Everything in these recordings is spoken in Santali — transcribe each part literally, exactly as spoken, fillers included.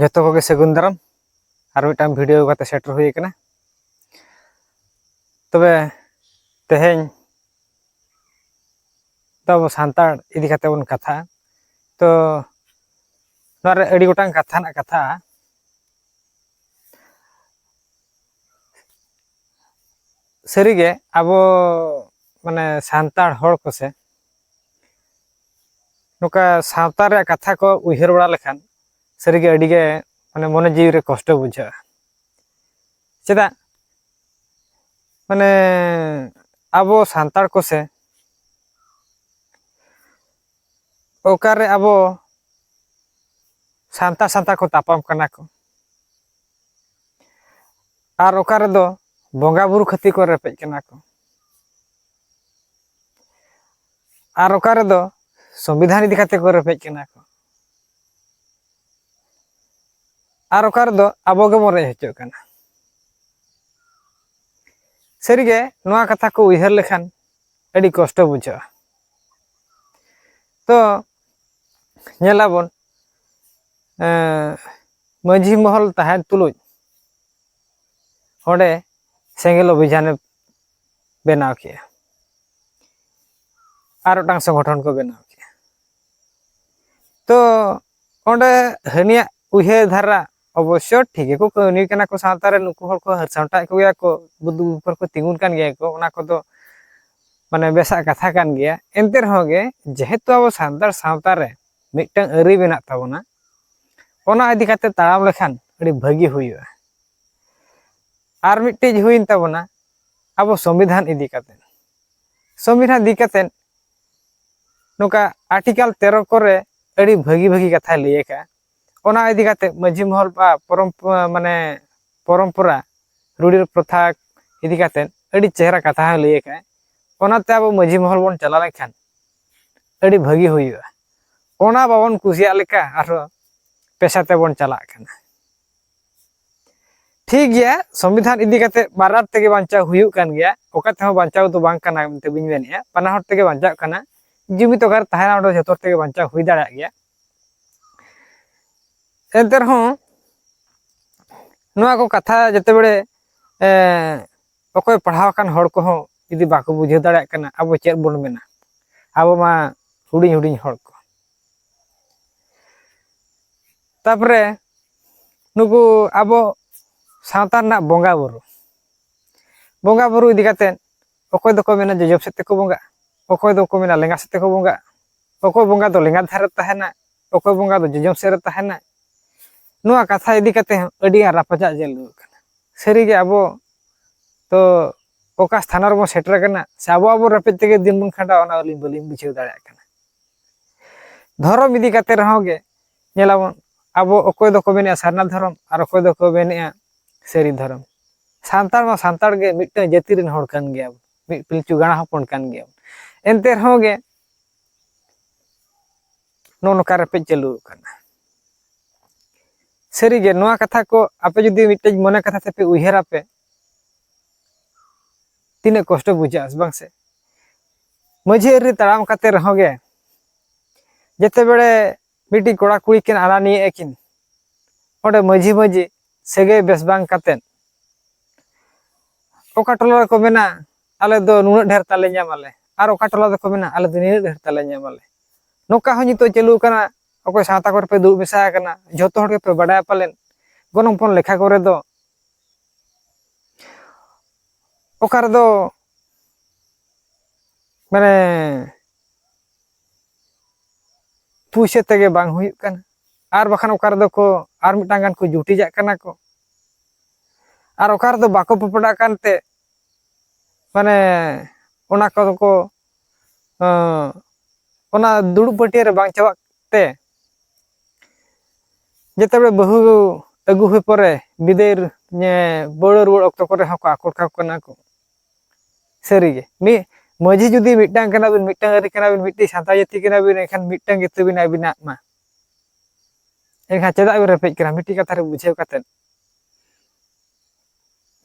ᱡᱚᱛᱚ ᱠᱚᱜᱮ ᱥᱟᱹᱜᱩᱱ ᱫᱟᱨᱟᱢ᱾ ᱟᱨ ᱢᱤᱫᱴᱟᱝ ᱵᱷᱤᱰᱤᱭᱳ ᱠᱟᱛᱮ ᱥᱮᱴᱮᱨ ᱦᱩᱭ ᱟᱠᱟᱱᱟ᱾ ᱛᱚᱵᱮ ᱛᱮᱦᱮᱧ ᱫᱚ ᱟᱵᱚ ᱥᱟᱱᱛᱟᱲ ᱤᱫᱤ ᱠᱟᱛᱮ ᱵᱚᱱ ᱠᱟᱛᱷᱟᱜᱼᱟ᱾ ᱛᱚ ᱱᱚᱣᱟ ᱨᱮ ᱟᱹᱰᱤ ᱜᱚᱴᱟᱝ ᱠᱟᱛᱷᱟ ᱨᱮᱱᱟᱜ ᱠᱟᱛᱷᱟ᱾ ᱥᱟᱹᱨᱤᱜᱮ ᱟᱵᱚ ᱢᱟᱱᱮ ᱥᱟᱱᱛᱟᱲ ᱦᱚᱲ ᱠᱚᱥᱮ ᱱᱚᱝᱠᱟ ᱥᱟᱶᱛᱟ ᱨᱮᱭᱟᱜ ᱠᱟᱛᱷᱟ ᱠᱚ ᱩᱭᱦᱟᱹᱨ ᱵᱟᱲᱟ ᱞᱮᱠᱷᱟᱱ ᱥᱟᱹᱨᱤᱜᱮ ᱟᱹᱰᱤᱜᱮ ᱢᱟᱱᱮ ᱢᱚᱱᱮ ᱡᱤᱣᱤ ᱨᱮ ᱠᱚᱥᱴᱚ ᱵᱩᱡᱷᱟᱹᱜᱼᱟ᱾ ᱪᱮᱫᱟᱜ? ᱢᱟᱱᱮ ᱟᱵᱚ ᱥᱟᱱᱛᱟᱲ ᱠᱚᱥᱮ ᱚᱠᱟᱨᱮ ᱟᱵᱚ ᱥᱟᱱᱛᱟᱲ ᱥᱟᱱᱛᱟᱲ ᱠᱚ ᱛᱟᱯᱟᱢ ᱠᱟᱱᱟ ᱠᱚ, ᱟᱨ ᱚᱠᱟ ᱨᱮᱫᱚ ᱵᱚᱸᱜᱟ ᱵᱩᱨᱩ ᱠᱷᱟᱹᱛᱤᱨ ᱠᱚ ᱨᱮᱯᱮᱡ ᱠᱟᱱᱟ ᱠᱚ, ᱟᱨ ᱚᱠᱟ ᱨᱮᱫᱚ ᱥᱚᱝᱵᱤᱫᱷᱟᱱ ᱤᱫᱤ ᱠᱟᱛᱮ ᱠᱚ ᱨᱮᱯᱮᱡ ᱠᱟᱱᱟ ᱠᱚ, ᱟᱨ ᱚᱠᱟ ᱨᱮᱫᱚ ᱟᱵᱚ ᱜᱮᱵᱚᱱ ᱨᱮᱡ ᱦᱚᱪᱚᱜ ᱠᱟᱱᱟ᱾ ᱥᱟᱹᱨᱤᱜᱮ ᱱᱚᱣᱟ ᱠᱟᱛᱷᱟ ᱠᱚ ᱩᱭᱦᱟᱹᱨ ᱞᱮᱠᱷᱟᱱ ᱟᱹᱰᱤ ᱠᱚᱥᱴᱚ ᱵᱩᱡᱷᱟᱹᱜᱼᱟ᱾ ᱛᱚ ᱧᱮᱞᱟᱵᱚᱱ, ᱮᱸ, ᱢᱟᱹᱡᱷᱤ ᱢᱚᱦᱚᱞ ᱛᱟᱦᱮᱱ ᱛᱩᱞᱩᱡ ᱚᱸᱰᱮ ᱥᱮᱸᱜᱮᱞ ᱚᱵᱷᱤᱡᱟᱱᱮ ᱵᱮᱱᱟᱣ ᱠᱮᱜᱼᱟ, ᱟᱨ ᱢᱤᱫᱴᱟᱝ ᱥᱚᱝᱜᱚᱴᱷᱚᱱ ᱠᱚ ᱵᱮᱱᱟᱣ ᱠᱮᱜᱼᱟ᱾ ᱛᱚ ᱚᱸᱰᱮ ᱦᱟᱹᱱᱤᱭᱟᱜ ᱩᱭᱦᱟᱹᱨ ᱫᱷᱟᱨᱟ ᱚᱵᱚᱥᱥᱚ ᱴᱷᱤᱠ ᱜᱮᱠᱚ ᱠᱟᱹᱢᱤ ᱠᱟᱱᱟ ᱠᱚ, ᱥᱟᱶᱛᱟ ᱨᱮ ᱱᱩᱠᱩ ᱦᱚᱲ ᱠᱚ ᱦᱟᱹᱨ ᱥᱟᱢᱴᱟᱣᱮᱫ ᱠᱚᱜᱮᱭᱟ ᱠᱚ, ᱵᱩᱫᱷᱩ ᱵᱩᱫᱷᱩ ᱠᱚ ᱛᱤᱸᱜᱩᱱ ᱠᱟᱱ ᱜᱮᱭᱟ ᱠᱚ, ᱚᱱᱟ ᱠᱚᱫᱚ ᱢᱟᱱᱮ ᱵᱮᱥᱟᱜ ᱠᱟᱛᱷᱟ ᱠᱟᱱ ᱜᱮᱭᱟ᱾ ᱮᱱᱛᱮ ᱨᱮᱦᱚᱸ ᱜᱮ ᱡᱮᱦᱮᱛᱩ ᱟᱵᱚ ᱥᱟᱱᱛᱟᱲ ᱥᱟᱶᱛᱟ ᱨᱮ ᱢᱤᱫᱴᱟᱝ ᱟᱹᱨᱤ ᱢᱮᱱᱟᱜ ᱛᱟᱵᱚᱱᱟ, ᱚᱱᱟ ᱤᱫᱤ ᱠᱟᱛᱮ ᱛᱟᱲᱟᱢ ᱞᱮᱠᱷᱟᱱ ᱟᱹᱰᱤ ᱵᱷᱟᱹᱜᱤ ᱦᱩᱭᱩᱜᱼᱟ᱾ ᱟᱨ ᱢᱤᱫᱴᱤᱡ ᱦᱩᱭᱮᱱ ᱛᱟᱵᱚᱱᱟ ᱟᱵᱚ ᱥᱚᱝᱵᱤᱫᱷᱟᱱ ᱤᱫᱤ ᱠᱟᱛᱮ᱾ ᱥᱚᱝᱵᱤᱫᱷᱟᱱ ᱤᱫᱤ ᱠᱟᱛᱮ ᱱᱚᱝᱠᱟ ᱟᱨᱴᱤᱠᱟᱞ ᱛᱮᱨᱚ ᱠᱚᱨᱮ ᱟᱹᱰᱤ ᱵᱷᱟᱹᱜᱤ ᱵᱷᱟᱹᱜᱤ ᱠᱟᱛᱷᱟᱭ ᱞᱟᱹᱭ ᱟᱠᱟᱫᱼᱟ᱾ ᱚᱱᱟ ᱤᱫᱤ ᱠᱟᱛᱮ ᱢᱟᱹᱡᱷᱤ ᱢᱚᱦᱚᱞ ᱵᱟ ᱯᱚᱨᱚᱢ-, ᱢᱟᱱᱮ ᱯᱚᱨᱚᱢᱯᱚᱨᱟ, ᱨᱩᱲᱤ ᱯᱨᱚᱛᱷᱟ ᱤᱫᱤ ᱠᱟᱛᱮ ᱟᱹᱰᱤ ᱪᱮᱦᱨᱟ ᱠᱟᱛᱷᱟ ᱦᱚᱸ ᱞᱟᱹᱭ ᱟᱠᱟᱫᱼᱟ᱾ ᱚᱱᱟᱛᱮ ᱟᱵᱚ ᱢᱟᱹᱡᱷᱤ ᱢᱚᱦᱚᱞ ᱵᱚᱱ ᱪᱟᱞᱟᱣ ᱞᱮᱱᱠᱷᱟᱱ ᱟᱹᱰᱤ ᱵᱷᱟᱹᱜᱤ ᱦᱩᱭᱩᱜᱼᱟ᱾ ᱚᱱᱟ ᱵᱟᱵᱚᱱ ᱠᱩᱥᱤᱭᱟᱜ ᱞᱮᱠᱟ ᱟᱨᱦᱚᱸ ᱯᱮᱥᱟ ᱛᱮᱵᱚᱱ ᱪᱟᱞᱟᱜ ᱠᱟᱱᱟ᱾ ᱴᱷᱤᱠ ᱜᱮᱭᱟ, ᱥᱚᱝᱵᱤᱫᱷᱟᱱ ᱤᱫᱤ ᱠᱟᱛᱮ ᱵᱟᱱᱟᱨ ᱛᱮᱜᱮ ᱵᱟᱧᱪᱟᱣ ᱦᱩᱭᱩᱜ ᱠᱟᱱ ᱜᱮᱭᱟ, ᱚᱠᱟ ᱛᱮᱦᱚᱸ ᱵᱟᱧᱪᱟᱣ ᱫᱚ ᱵᱟᱝ ᱠᱟᱱᱟ ᱢᱮᱱᱛᱮ ᱵᱟᱹᱧ ᱢᱮᱱᱮᱫᱼᱟ, ᱵᱟᱱᱟ ᱦᱚᱲ ᱛᱮᱜᱮ ᱵᱟᱧᱪᱟᱜ ᱠᱟᱱᱟ᱾ ᱡᱩᱢᱤᱫ ᱚᱠᱟᱨᱮ ᱛᱟᱦᱮᱱᱟ ᱚᱸᱰᱮ ᱡᱷᱚᱛᱚ ᱦᱚᱲ ᱛᱮᱜᱮ ᱵᱟᱧᱪᱟᱣ ᱦᱩᱭ ᱫᱟᱲᱮᱭᱟᱜ ᱜᱮᱭᱟ᱾ ᱮᱱᱛᱮ ᱨᱮᱦᱚᱸ ᱱᱚᱣᱟ ᱠᱚ ᱠᱟᱛᱷᱟ ᱡᱮᱛᱮ ᱵᱮᱲᱮ ᱚᱠᱚᱭ ᱯᱟᱲᱦᱟᱣ ᱟᱠᱟᱱ ᱦᱚᱲ ᱠᱚᱦᱚᱸ ᱡᱩᱫᱤ ᱵᱟᱠᱚ ᱵᱩᱡᱷᱟᱹᱣ ᱫᱟᱲᱮᱭᱟᱜ ᱠᱟᱱᱟ, ᱟᱵᱚ ᱪᱮᱫ ᱵᱚᱱ ᱢᱮᱱᱟ? ᱟᱵᱚ ᱢᱟ ᱦᱩᱰᱤᱧ ᱦᱩᱰᱤᱧ ᱦᱚᱲ ᱠᱚ᱾ ᱛᱟᱯᱚᱨᱮ ᱱᱩᱠᱩ ᱟᱵᱚ ᱥᱟᱶᱛᱟ ᱨᱮᱱᱟᱜ ᱵᱚᱸᱜᱟ ᱵᱩᱨᱩ, ᱵᱚᱸᱜᱟ ᱵᱩᱨᱩ ᱤᱫᱤ ᱠᱟᱛᱮ ᱚᱠᱚᱭ ᱫᱚᱠᱚ ᱢᱮᱱᱟ ᱡᱚᱡᱚᱢ ᱥᱮᱫ ᱛᱮᱠᱚ ᱵᱚᱸᱜᱟᱜᱼᱟ, ᱚᱠᱚᱭ ᱫᱚᱠᱚ ᱢᱮᱱᱟ ᱞᱮᱸᱜᱟ ᱥᱮᱫ ᱛᱮᱠᱚ ᱵᱚᱸᱜᱟᱜᱼᱟ, ᱚᱠᱚᱭ ᱵᱚᱸᱜᱟ ᱫᱚ ᱞᱮᱸᱜᱟ ᱫᱷᱟᱨᱮ ᱛᱟᱦᱮᱱᱟ, ᱚᱠᱚᱭ ᱵᱚᱸᱜᱟ ᱫᱚ ᱡᱚᱡᱚᱢ ᱥᱮᱫ ᱨᱮ ᱛᱟᱦᱮᱱᱟ᱾ ᱱᱚᱣᱟ ᱠᱟᱛᱷᱟ ᱤᱫᱤ ᱠᱟᱛᱮ ᱦᱚᱸ ᱟᱹᱰᱤ ᱟᱸᱴ ᱨᱟᱯᱟᱪᱟᱜ ᱪᱟᱹᱞᱩ ᱟᱠᱟᱱᱟ᱾ ᱥᱟᱹᱨᱤᱜᱮ ᱟᱵᱚ ᱛᱚ ᱚᱠᱟ ᱥᱛᱷᱟᱱ ᱨᱮᱵᱚᱱ ᱥᱮᱴᱮᱨ ᱟᱠᱟᱱᱟ, ᱥᱮ ᱟᱵᱚ ᱟᱵᱚ ᱨᱮᱯᱮᱡ ᱛᱮᱜᱮ ᱫᱤᱱ ᱵᱚᱱ ᱠᱷᱟᱸᱰᱟᱣᱟ, ᱚᱱᱟ ᱟᱹᱞᱤᱧ ᱵᱟᱹᱞᱤᱧ ᱵᱩᱡᱷᱟᱹᱣ ᱫᱟᱲᱮᱭᱟᱜ ᱠᱟᱱᱟ᱾ ᱫᱷᱚᱨᱚᱢ ᱤᱫᱤ ᱠᱟᱛᱮ ᱨᱮᱦᱚᱸ ᱜᱮ ᱧᱮᱞᱟᱵᱚᱱ, ᱟᱵᱚ ᱚᱠᱚᱭ ᱫᱚᱠᱚ ᱢᱮᱱᱮᱫᱼᱟ ᱥᱟᱨᱱᱟ ᱫᱷᱚᱨᱚᱢ ᱟᱨ ᱚᱠᱚᱭ ᱫᱚᱠᱚ ᱢᱮᱱᱮᱫᱼᱟ ᱥᱟᱹᱨᱤ ᱫᱷᱚᱨᱚᱢ᱾ ᱥᱟᱱᱛᱟᱲ ᱢᱟ ᱥᱟᱱᱛᱟᱲ ᱜᱮ, ᱢᱤᱫᱴᱟᱝ ᱡᱟᱹᱛᱤ ᱨᱮᱱ ᱦᱚᱲ ᱠᱟᱱ ᱜᱮᱭᱟᱵᱚᱱ, ᱢᱤᱫ ᱯᱤᱞᱪᱩ ᱜᱟᱲᱟ ᱦᱚᱯᱚᱱ ᱠᱟᱱ ᱜᱮᱭᱟᱵᱚᱱ᱾ ᱮᱱᱛᱮ ᱨᱮᱦᱚᱸ ᱜᱮ ᱱᱚᱜᱼᱚ ᱱᱚᱝᱠᱟ ᱨᱮᱯᱮᱡ ᱪᱟᱹᱞᱩ ᱟᱠᱟᱱᱟ᱾ ᱥᱟᱹᱨᱤᱜᱮ ᱱᱚᱣᱟ ᱠᱟᱛᱷᱟ ᱠᱚ ᱟᱯᱮ ᱡᱩᱫᱤ ᱢᱤᱫᱴᱮᱡ ᱢᱚᱱᱮ ᱠᱟᱛᱷᱟ ᱛᱮᱯᱮ ᱩᱭᱦᱟᱹᱨᱟᱯᱮ, ᱛᱤᱱᱟᱹᱜ ᱠᱚᱥᱴᱚ ᱵᱩᱡᱷᱟᱹᱜᱼᱟ, ᱵᱟᱝ ᱥᱮ? ᱢᱟᱹᱡᱷᱤ ᱟᱹᱨᱤ ᱛᱟᱲᱟᱢ ᱠᱟᱛᱮ ᱨᱮᱦᱚᱸ ᱜᱮ, ᱡᱮᱛᱮ ᱵᱮᱲᱮ ᱢᱤᱫᱴᱤᱡ ᱠᱚᱲᱟ ᱠᱩᱲᱤ ᱠᱤᱱ ᱟᱱᱟᱱᱤᱭᱟᱹᱜ ᱟᱹᱠᱤᱱ, ᱚᱸᱰᱮ ᱢᱟᱹᱡᱷᱤ ᱢᱟᱹᱡᱷᱤ ᱥᱟᱹᱜᱟᱹᱭ ᱵᱮᱥ ᱵᱟᱝ ᱠᱟᱛᱮ, ᱚᱠᱟ ᱴᱚᱞᱟ ᱨᱮᱠᱚ ᱢᱮᱱᱟ, "ᱟᱞᱮ ᱫᱚ ᱱᱩᱱᱟᱹᱜ ᱰᱷᱮᱨ ᱛᱟᱞᱮ ᱧᱟᱢᱟᱞᱮ," ᱟᱨ ᱚᱠᱟ ᱴᱚᱞᱟ ᱫᱚᱠᱚ ᱢᱮᱱᱟ, "ᱟᱞᱮ ᱫᱚ ᱱᱤᱱᱟᱹᱜ ᱰᱷᱮᱨ ᱛᱟᱞᱮ ᱧᱟᱢᱟᱞᱮ᱾" ᱱᱚᱝᱠᱟ ᱦᱚᱸ ᱱᱤᱛᱚᱜ ᱪᱟᱹᱞᱩ ᱟᱠᱟᱱᱟ᱾ ᱚᱠᱚᱭ ᱥᱟᱶᱛᱟ ᱠᱚᱨᱮ ᱯᱮ ᱫᱩᱲᱩᱵ ᱢᱮᱥᱟ ᱟᱠᱟᱱᱟ, ᱡᱷᱚᱛᱚ ᱦᱚᱲ ᱜᱮᱯᱮ ᱵᱟᱰᱟᱭᱟ ᱯᱟᱞᱮᱱ, ᱜᱚᱱᱚᱝ ᱯᱚᱱ ᱞᱮᱠᱷᱟ ᱠᱚᱨᱮ ᱫᱚ ᱚᱠᱟ ᱨᱮᱫᱚ ᱢᱟᱱᱮ ᱯᱩᱭᱥᱟᱹ ᱛᱮᱜᱮ ᱵᱟᱝ ᱦᱩᱭᱩᱜ ᱠᱟᱱᱟ, ᱟᱨ ᱵᱟᱠᱷᱟᱱ ᱚᱠᱟ ᱨᱮᱫᱚ ᱠᱚ ᱟᱨ ᱢᱤᱫᱴᱟᱝ ᱜᱟᱱ ᱠᱚ ᱡᱩᱴᱤᱡᱟᱜ ᱠᱟᱱᱟ ᱠᱚ, ᱟᱨ ᱚᱠᱟ ᱨᱮᱫᱚ ᱵᱟᱠᱚ ᱯᱚᱯᱚᱰᱟᱜ ᱠᱟᱱᱛᱮ ᱢᱟᱱᱮ ᱚᱱᱟ ᱠᱚᱫᱚ ᱠᱚ, ᱚᱱᱟ ᱫᱩᱲᱩᱵ ᱯᱟᱹᱴᱤᱭᱟᱹ ᱨᱮ ᱵᱟᱝ ᱪᱟᱵᱟᱜ ᱛᱮ, ᱡᱮᱛᱮ ᱵᱮᱲᱮ ᱵᱟᱹᱦᱩ ᱟᱹᱜᱩ ᱦᱩᱭ ᱯᱚᱨᱮ ᱵᱤᱫᱟᱹᱭ ᱨᱩᱣᱟᱹᱲ ᱚᱠᱛᱚ ᱠᱚᱨᱮ ᱦᱚᱸᱠᱚ ᱟᱠᱚᱴ ᱠᱟᱠᱚ ᱠᱟᱱᱟ ᱠᱚ᱾ ᱥᱟᱹᱨᱤᱜᱮ ᱢᱤᱫ ᱢᱟᱹᱡᱷᱤ ᱡᱩᱫᱤ ᱢᱤᱫᱴᱟᱝ ᱠᱟᱱᱟ ᱵᱤᱱ, ᱢᱤᱫᱴᱟᱝ ᱟᱹᱨᱤ ᱠᱟᱱᱟ ᱵᱤᱱ, ᱢᱤᱫᱴᱤᱡ ᱥᱟᱱᱛᱟᱲ ᱡᱟᱹᱛᱤ ᱠᱟᱱᱟ ᱵᱤᱱ, ᱮᱱᱠᱷᱟᱱ ᱢᱤᱫᱴᱟᱝ ᱜᱮᱛᱟᱵᱤᱱ ᱟᱹᱵᱤᱱᱟᱜ ᱢᱟ᱾ ᱮᱱᱠᱷᱟᱱ ᱪᱮᱫᱟᱜ ᱵᱤᱱ ᱨᱮᱯᱮᱡ ᱠᱟᱱᱟ? ᱢᱤᱫᱴᱤᱡ ᱠᱟᱛᱷᱟ ᱨᱮ ᱵᱩᱡᱷᱟᱹᱣ ᱠᱟᱛᱮᱫ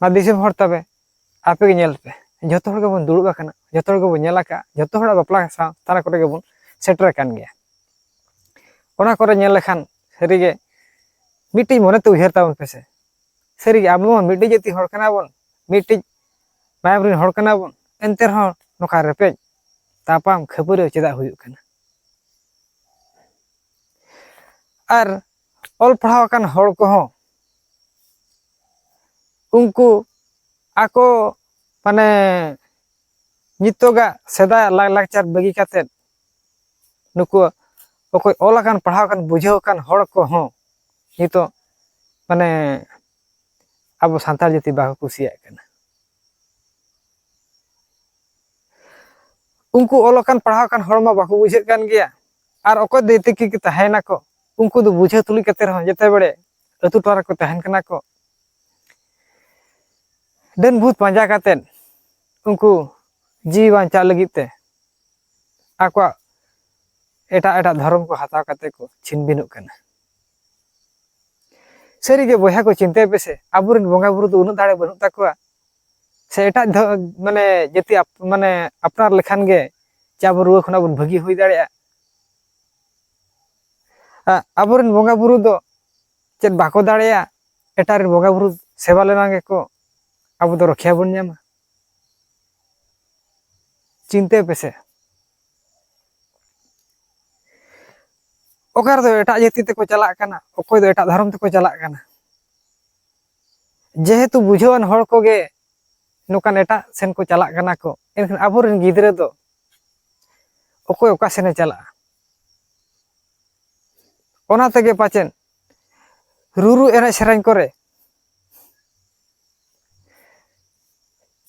ᱢᱟ ᱫᱤᱥᱚᱢ ᱦᱚᱲ ᱛᱚᱵᱮ ᱟᱯᱮ ᱜᱮ ᱧᱮᱞ ᱯᱮ, ᱡᱷᱚᱛᱚ ᱦᱚᱲ ᱜᱮᱵᱚᱱ ᱫᱩᱲᱩᱵ ᱟᱠᱟᱱᱟ, ᱡᱷᱚᱛᱚ ᱦᱚᱲ ᱜᱮᱵᱚᱱ ᱧᱮᱞ ᱟᱠᱟᱫᱼᱟ, ᱡᱷᱚᱛᱚ ᱦᱚᱲᱟᱜ ᱵᱟᱯᱞᱟ ᱥᱟᱶ ᱛᱟᱞᱟ ᱠᱚᱨᱮ ᱜᱮᱵᱚᱱ ᱥᱮᱴᱮᱨ ᱟᱠᱟᱱ ᱜᱮᱭᱟ᱾ ᱚᱱᱟ ᱠᱚᱨᱮ ᱧᱮᱞ ᱞᱮᱠᱷᱟᱱ ᱥᱟᱹᱨᱤᱜᱮ ᱢᱤᱫᱴᱤᱡ ᱢᱚᱱᱮᱛᱮ ᱩᱭᱦᱟᱹᱨ ᱛᱟᱵᱚᱱ ᱯᱮᱥᱮ, ᱥᱟᱹᱨᱤᱜᱮ ᱟᱵᱚ ᱢᱟ ᱢᱤᱫᱴᱤᱡ ᱡᱟᱹᱛᱤ ᱦᱚᱲ ᱠᱟᱱᱟ ᱵᱚᱱ, ᱢᱤᱫᱴᱤᱡ ᱢᱟᱭᱟᱢ ᱨᱮᱱ ᱦᱚᱲ ᱠᱟᱱᱟ ᱵᱚᱱ, ᱮᱱᱛᱮ ᱨᱮᱦᱚᱸ ᱱᱚᱝᱠᱟ ᱨᱮᱯᱮᱡ ᱛᱟᱯᱟᱢ ᱠᱷᱟᱹᱯᱟᱹᱨᱤ ᱪᱮᱫᱟᱜ ᱦᱩᱭᱩᱜ ᱠᱟᱱᱟ? ᱟᱨ ᱚᱞ ᱯᱟᱲᱦᱟᱣ ᱟᱠᱟᱱ ᱦᱚᱲ ᱠᱚᱦᱚᱸ ᱩᱱᱠᱩ ᱟᱠᱚ ᱢᱟᱱᱮ ᱱᱤᱛᱚᱜᱟᱜ ᱥᱮᱫᱟᱭᱟᱜ ᱞᱟᱭᱼᱞᱟᱠᱪᱟᱨ ᱵᱟᱹᱜᱤ ᱠᱟᱛᱮᱫ ᱱᱩᱠᱩ ᱚᱠᱚᱭ ᱚᱞ ᱟᱠᱟᱱ ᱯᱟᱲᱦᱟᱣ ᱟᱠᱟᱱ ᱵᱩᱡᱷᱟᱹᱣ ᱟᱠᱟᱱ ᱦᱚᱲ ᱠᱚᱦᱚᱸ ᱱᱤᱛᱚᱜ ᱢᱟᱱᱮ ᱟᱵᱚ ᱥᱟᱱᱛᱟᱲ ᱡᱟᱹᱛᱤ ᱵᱟᱠᱚ ᱠᱩᱥᱤᱭᱟᱜ ᱠᱟᱱᱟ᱾ ᱩᱱᱠᱩ ᱚᱞ ᱟᱠᱟᱱ ᱯᱟᱲᱦᱟᱣ ᱟᱠᱟᱱ ᱦᱚᱲ ᱢᱟ ᱵᱟᱠᱚ ᱵᱩᱡᱷᱟᱹᱜ ᱠᱟᱱ ᱜᱮᱭᱟ, ᱟᱨ ᱚᱠᱚᱭ ᱫᱚ ᱮᱛᱮ ᱠᱤ ᱛᱟᱦᱮᱸᱭᱮᱱᱟᱠᱚ, ᱩᱱᱠᱩ ᱫᱚ ᱵᱩᱡᱷᱟᱹᱣ ᱛᱩᱞᱩᱡ ᱠᱟᱛᱮ ᱨᱮᱦᱚᱸ ᱡᱮᱛᱮ ᱵᱮᱲᱮ ᱟᱹᱛᱩ ᱴᱚᱞᱟ ᱨᱮᱠᱚ ᱛᱟᱦᱮᱱ ᱠᱟᱱᱟ ᱠᱚ᱾ ᱰᱟᱹᱱ ᱵᱷᱩᱛ ᱯᱟᱸᱡᱟ ᱠᱟᱛᱮᱫ ᱩᱱᱠᱩ ᱡᱤᱣᱤ ᱵᱟᱧᱪᱟᱣ ᱞᱟᱹᱜᱤᱫ ᱛᱮ ᱟᱠᱚᱣᱟᱜ ᱮᱴᱟᱜ ᱮᱴᱟᱜ ᱫᱷᱚᱨᱚᱢ ᱠᱚ ᱦᱟᱛᱟᱣ ᱠᱟᱛᱮ ᱠᱚ ᱪᱷᱤᱱᱵᱤᱱᱚᱜ ᱠᱟᱱᱟ᱾ ᱥᱟᱹᱨᱤᱜᱮ ᱵᱚᱭᱦᱟ ᱠᱚ, ᱪᱤᱱᱛᱟᱹᱭ ᱯᱮᱥᱮ, ᱟᱵᱚᱨᱮᱱ ᱵᱚᱸᱜᱟ ᱵᱩᱨᱩ ᱫᱚ ᱩᱱᱟᱹᱜ ᱫᱟᱲᱮ ᱵᱟᱹᱱᱩᱜ ᱛᱟᱠᱚᱣᱟ? ᱥᱮ ᱮᱴᱟᱜ ᱫᱷᱚ-, ᱢᱟᱱᱮ ᱡᱟᱹᱛᱤ ᱟᱯ-, ᱢᱟᱱᱮ ᱟᱯᱱᱟᱨ ᱞᱮᱠᱷᱟᱱ ᱜᱮ ᱪᱮ ᱟᱵᱚ ᱨᱩᱣᱟᱹ ᱠᱷᱚᱱᱟᱜ ᱵᱚᱱ ᱵᱷᱟᱹᱜᱤ ᱦᱩᱭ ᱫᱟᱲᱮᱭᱟᱜᱼᱟ? ᱟ-, ᱟᱵᱚᱨᱮᱱ ᱵᱚᱸᱜᱟ ᱵᱩᱨᱩ ᱫᱚ ᱪᱮᱫ ᱵᱟᱠᱚ ᱫᱟᱲᱮᱭᱟᱜᱼᱟ? ᱮᱴᱟᱜ ᱨᱮᱱ ᱵᱚᱸᱜᱟ ᱵᱩᱨᱩ ᱥᱮᱵᱟ ᱞᱮᱱᱟ ᱜᱮᱠᱚ ᱟᱵᱚ ᱫᱚ ᱨᱚᱠᱷᱭᱟ ᱵᱚᱱ ᱧᱟᱢᱟ᱾ ᱪᱤᱱᱛᱟᱹᱭ ᱯᱮᱥᱮ, ᱚᱠᱟ ᱨᱮᱫᱚ ᱮᱴᱟᱜ ᱡᱟᱹᱛᱤ ᱛᱮᱠᱚ ᱪᱟᱞᱟᱜ ᱠᱟᱱᱟ, ᱚᱠᱚᱭ ᱫᱚ ᱮᱴᱟᱜ ᱫᱷᱚᱨᱚᱢ ᱛᱮᱠᱚ ᱪᱟᱞᱟᱜ ᱠᱟᱱᱟ᱾ ᱡᱮᱦᱮᱛᱩ ᱵᱩᱡᱷᱟᱹᱣᱟᱱ ᱦᱚᱲ ᱠᱚᱜᱮ ᱱᱚᱝᱠᱟᱱ ᱮᱴᱟᱜ ᱥᱮᱱ ᱠᱚ ᱪᱟᱞᱟᱜ ᱠᱟᱱᱟ ᱠᱚ, ᱮᱱᱠᱷᱟᱱ ᱟᱵᱚᱨᱮᱱ ᱜᱤᱫᱽᱨᱟᱹ ᱫᱚ ᱚᱠᱚᱭ ᱚᱠᱟ ᱥᱮᱱᱮ ᱪᱟᱞᱟᱜᱼᱟ? ᱚᱱᱟ ᱛᱮᱜᱮ ᱯᱟᱪᱮᱫ ᱨᱩᱨᱩ ᱮᱱᱮᱡ ᱥᱮᱨᱮᱧ ᱠᱚᱨᱮ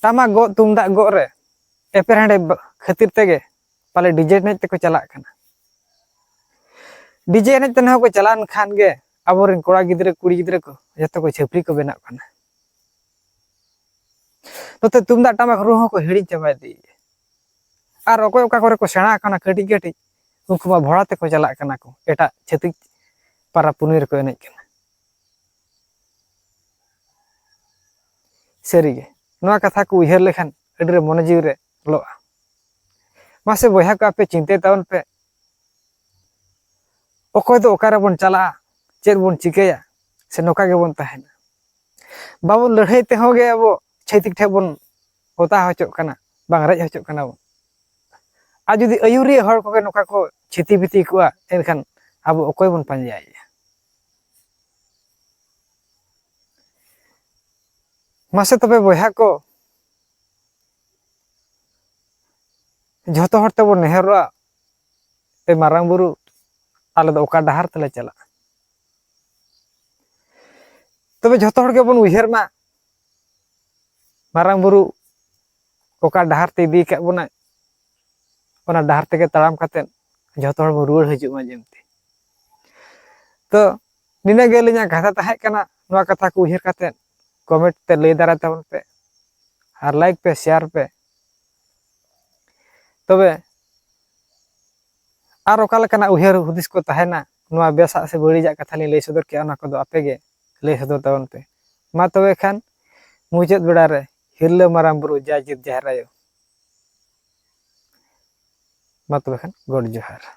ᱴᱟᱢᱟᱠ ᱜᱚᱜ ᱛᱩᱢᱫᱟᱜ ᱜᱚᱜ ᱨᱮ ᱮᱯᱮᱨᱦᱮᱸᱰᱮᱡ ᱠᱷᱟᱹᱛᱤᱨ ᱛᱮᱜᱮ ᱯᱟᱞᱮ ᱰᱤᱡᱮ ᱮᱱᱮᱡ ᱛᱮᱠᱚ ᱪᱟᱞᱟᱜ ᱠᱟᱱᱟ᱾ ᱰᱤᱡᱮ ᱮᱱᱮᱡ ᱛᱮ ᱦᱚᱸ ᱠᱚ ᱪᱟᱞᱟᱣ ᱞᱮᱱᱠᱷᱟᱱ ᱜᱮ ᱟᱵᱚᱨᱮᱱ ᱠᱚᱲᱟ ᱜᱤᱫᱽᱨᱟᱹ ᱠᱩᱲᱤ ᱜᱤᱫᱽᱨᱟᱹ ᱠᱚ ᱡᱚᱛᱚ ᱠᱚ ᱪᱷᱟᱹᱯᱨᱤ ᱠᱚ ᱵᱮᱱᱟᱜ ᱠᱟᱱᱟ᱾ ᱱᱚᱛᱮ ᱛᱩᱢᱫᱟᱜ ᱴᱟᱢᱟᱠ ᱨᱩ ᱦᱚᱸᱠᱚ ᱦᱤᱲᱤᱧ ᱪᱟᱵᱟᱭᱮᱫ᱾ ᱟᱨ ᱚᱠᱚᱭ ᱚᱠᱟ ᱠᱚᱨᱮ ᱠᱚ ᱥᱮᱬᱟ ᱟᱠᱟᱱᱟ ᱠᱟᱹᱴᱤᱡ ᱠᱟᱹᱴᱤᱡ, ᱩᱱᱠᱩ ᱢᱟ ᱵᱷᱚᱲᱟ ᱛᱮᱠᱚ ᱪᱟᱞᱟᱜ ᱠᱟᱱᱟ ᱠᱚ, ᱮᱴᱟᱜ ᱪᱷᱟᱹᱛᱤᱠ ᱯᱟᱨᱟᱵᱽ ᱯᱩᱱᱟᱹᱭ ᱨᱮᱠᱚ ᱮᱱᱮᱡ ᱠᱟᱱᱟ᱾ ᱥᱟᱹᱨᱤᱜᱮ ᱱᱚᱣᱟ ᱠᱟᱛᱷᱟ ᱠᱚ ᱩᱭᱦᱟᱹᱨ ᱞᱮᱠᱷᱟᱱ ᱟᱹᱰᱤ ᱨᱮ ᱢᱚᱱᱮ ᱡᱤᱣᱤ ᱨᱮ ᱞᱚᱜᱼᱟ᱾ ᱢᱟᱥᱮ ᱵᱚᱭᱦᱟ ᱠᱚ, ᱟᱯᱮ ᱪᱤᱱᱛᱟᱹᱭ ᱛᱟᱵᱚᱱ ᱯᱮ, ᱚᱠᱚᱭ ᱫᱚ ᱚᱠᱟ ᱨᱮᱵᱚᱱ ᱪᱟᱞᱟᱜᱼᱟ, ᱪᱮᱫ ᱵᱚᱱ ᱪᱤᱠᱟᱹᱭᱟ? ᱥᱮ ᱱᱚᱝᱠᱟ ᱜᱮᱵᱚᱱ ᱛᱟᱦᱮᱱᱟ? ᱵᱟᱵᱚᱱ ᱞᱟᱹᱲᱦᱟᱹᱭ ᱛᱮᱦᱚᱸ ᱜᱮ ᱟᱵᱚ ᱪᱷᱟᱹᱛᱤᱠ ᱴᱷᱮᱱ ᱵᱚᱱ ᱚᱛᱟ ᱦᱚᱪᱚᱜ ᱠᱟᱱᱟ, ᱵᱟᱝ ᱨᱮᱡ ᱦᱚᱪᱚᱜ ᱠᱟᱱᱟ ᱵᱚᱱ᱾ ᱟᱨ ᱡᱩᱫᱤ ᱟᱹᱭᱩᱨᱤᱭᱟᱹ ᱦᱚᱲ ᱠᱚᱜᱮ ᱱᱚᱝᱠᱟ ᱠᱚ ᱪᱷᱤᱛᱤ ᱵᱤᱛᱤ ᱠᱚᱜᱼᱟ, ᱮᱱᱠᱷᱟᱱ ᱟᱵᱚ ᱚᱠᱚᱭ ᱵᱚᱱ ᱯᱟᱸᱡᱟᱭᱮᱭᱟ? ᱢᱟᱥᱮ ᱛᱚᱵᱮ ᱵᱚᱭᱦᱟ ᱠᱚ, ᱡᱷᱚᱛᱚ ᱦᱚᱲ ᱛᱮᱵᱚᱱ ᱱᱮᱦᱚᱨᱚᱜᱼᱟ, ᱮ ᱢᱟᱨᱟᱝ ᱵᱩᱨᱩ, ᱟᱞᱮ ᱫᱚ ᱚᱠᱟ ᱰᱟᱦᱟᱨ ᱛᱮᱞᱮ ᱪᱟᱞᱟᱜᱼᱟ? ᱛᱚᱵᱮ ᱡᱷᱚᱛᱚ ᱦᱚᱲ ᱜᱮᱵᱚᱱ ᱩᱭᱦᱟᱹᱨ ᱢᱟ, ᱢᱟᱨᱟᱝ ᱵᱩᱨᱩ ᱚᱠᱟ ᱰᱟᱦᱟᱨ ᱛᱮ ᱤᱫᱤ ᱟᱠᱟᱫ ᱵᱚᱱᱟᱭ, ᱚᱱᱟ ᱰᱟᱦᱟᱨ ᱛᱮᱜᱮ ᱛᱟᱲᱟᱢ ᱠᱟᱛᱮᱫ ᱡᱷᱚᱛᱚ ᱦᱚᱲ ᱵᱚᱱ ᱨᱩᱣᱟᱹᱲ ᱦᱤᱡᱩᱜ ᱢᱟ ᱡᱮᱢᱛᱤ᱾ ᱛᱚ, ᱱᱤᱱᱟᱹᱜ ᱜᱮ ᱟᱹᱞᱤᱧᱟᱜ ᱠᱟᱛᱷᱟ ᱛᱟᱦᱮᱸ ᱠᱟᱱᱟ᱾ ᱱᱚᱣᱟ ᱠᱟᱛᱷᱟ ᱠᱚ ᱩᱭᱦᱟᱹᱨ ᱠᱟᱛᱮᱫ comment ᱛᱮ ᱞᱟᱹᱭ ᱫᱟᱨᱟᱭ ᱛᱟᱵᱚᱱ ᱯᱮ, ᱟᱨ like ᱯᱮ, share ᱯᱮ᱾ ᱛᱚᱵᱮ ᱟᱨ ᱚᱠᱟ ᱞᱮᱠᱟᱱᱟᱜ ᱩᱭᱦᱟᱹᱨ ᱦᱩᱫᱤᱥ ᱠᱚ ᱛᱟᱦᱮᱱᱟ, ᱱᱚᱣᱟ ᱵᱮᱥᱟᱜ ᱥᱮ ᱵᱟᱹᱲᱤᱡᱟᱜ ᱠᱟᱛᱷᱟ ᱞᱤᱧ ᱞᱟᱹᱭ ᱥᱚᱫᱚᱨ ᱠᱮᱜᱼᱟ, ᱚᱱᱟ ᱠᱚᱫᱚ ᱟᱯᱮ ᱜᱮ ᱞᱟᱹᱭ ᱥᱚᱫᱚᱨ ᱛᱟᱵᱚᱱ ᱯᱮ᱾ ᱢᱟ ᱛᱚᱵᱮ ᱠᱷᱟᱱ, ᱢᱩᱪᱟᱹᱫ ᱵᱮᱲᱟ ᱨᱮ ᱦᱤᱨᱞᱟᱹ ᱢᱟᱨᱟᱝ ᱵᱩᱨᱩ ᱡᱟᱭ ᱡᱤᱛ ᱡᱟᱦᱮᱨ ᱟᱭᱳ᱾ ᱢᱟ ᱛᱚᱵᱮ ᱠᱷᱟᱱ, ᱜᱚᱰ ᱡᱚᱦᱟᱨ᱾